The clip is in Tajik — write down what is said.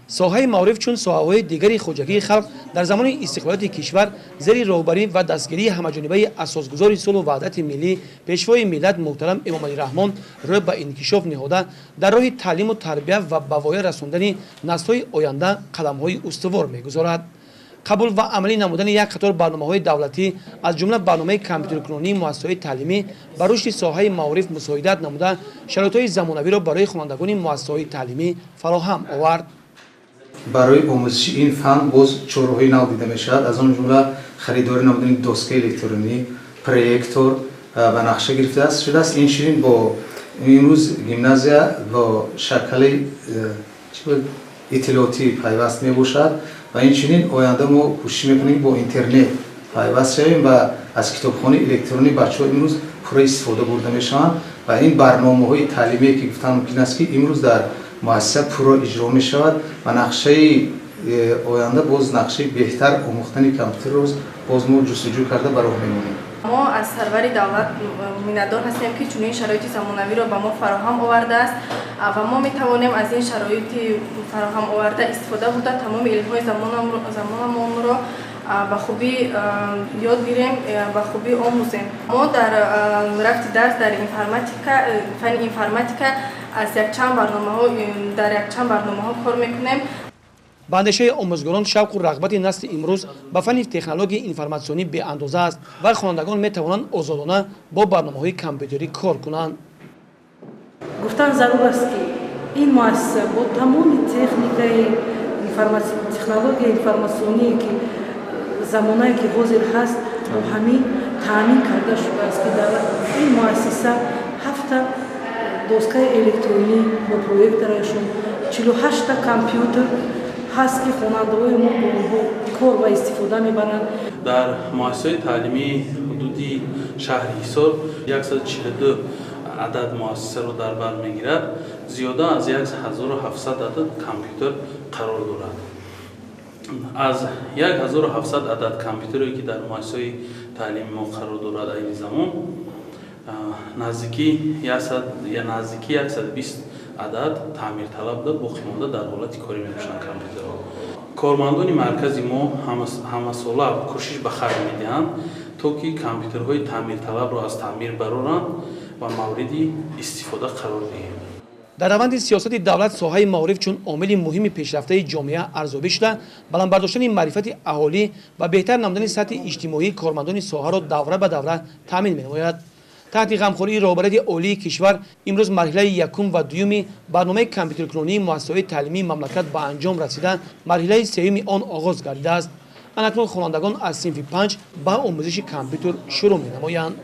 Соҳаи маориф чун соҳаҳои дигари хоҷагии халқ дар замони истиқлолияти кишвар зери роҳбарӣ ва дастгирии ҳамаҷонибаи асосгузори сулҳу ваҳдати миллӣ, пешвои миллат муҳтарам Эмомалӣ Раҳмон рӯ ба инкишоф ниҳода, дар роҳи таълиму тарбия ва ба воя расондани наслҳои оянда қадамҳои устувор мегузорад. Қабул ва амалӣ намудани як қатор барномаҳои давлатӣ, аз ҷумла барномаи компютеркунонии муассисаҳои таълимӣ, ба рушди соҳаи маориф мусоидат намуда, шароитҳои замонавиро барои хонандагони муассисаҳои таълимӣ фароҳам овард. Барои омӯзиши ин фан боз чораҳои нав дида мешавад, аз он ҷумла харидорӣ намудани доскаи электронӣ, проектор ба нақша гирифта шудааст. Инчунин бо имрӯз гимназия бо шакли иттилоотӣ пайваст мебошад ва инчунин оянда мо кӯшиш мекунем, бо интернет пайваст шавем ва аз китобхонаи электронӣ бачаҳо имрӯз пурра истифода бурда мешаванд ва ин барномаҳои таълимие, ки гуфтан мумкин аст, ки имрӯз дар муассиса пурра иҷро мешавад ва нақшаи оянда боз нақшаи беҳтар омӯхтани компютерро боз мо ҷустуҷӯ карда ба роҳ мемонем. Мо аз сарвари давлат миннатдор ҳастем, ки чунин шароити замонавиро ба мо фароҳам овардааст ва мо метавонем аз ин шароити фароҳам оварда истифода бурда, тамоми илмҳои замонамонро ба хубӣ ёд гирем, ба хубӣ омӯзем. Мо дар рафти дарс дар информатика, фанни информатика, аз якчанд барномаҳо, дар якчанд барномаҳо кор мекунем. Ба андешаи омӯзгорон, шавқу рағбати насли имрӯз ба фанни технологияи информатсионӣ беандоза аст ва хонандагон метавонанд озодона бо барномаҳои компютерӣ кор кунанд. Гуфтан зарур аст, ки ин муассиса бо тамоми техникаи технологияи информатсионие, ки замонае ки ҳозир ҳаст, бо ҳамин таъмин карда шудааст, ки дар ин муассиса ҳафта доскаи электронӣ бо проекторашон, 48-та компютер ҳаст, ки хонандаҳои мо бо онҳо кор ва истифода мебаранд. Дар муассисаҳои таълимии ҳудуди шаҳри Ҳисор 142 адад муассисаро дар бар мегирад, зиёда аз 1700 адад компютер қарор дорад. Аз 1700 адад компютерое, ки дар муассисаҳои таълими мо қарор дорад, айни замон наздики 120 адад таъмирталаб буда, боқӣ монда дар ҳолати корӣ мебошанд компютерҳо. Кормандони маркази мо ҳамасола кӯшиш ба харҷ медиҳанд, то ки компютерҳои таъмирталабро аз таъмир бароранд ва мавриди истифода қарор диҳем. Дар раванди сиёсати давлат соҳаи маориф чун омили муҳими пешрафтаи ҷомеа арзёбӣ шуда, баланд бардоштани маърифати аҳолӣ ва беҳтар намудани сатҳи иҷтимоии кормандони соҳаро давра ба давра таъмин менамояд. Таҳти ғамхории роҳбарияти олии кишвар имрӯз марҳилаи якум ва дуюми барномаи компютеркунонии муассисаҳои таълимии мамлакат ба анҷом расида, марҳилаи сеюми он оғоз гардидааст. Анакнун хонандагон аз синфи 5 ба омӯзиши компютер шурӯъ менамоянд.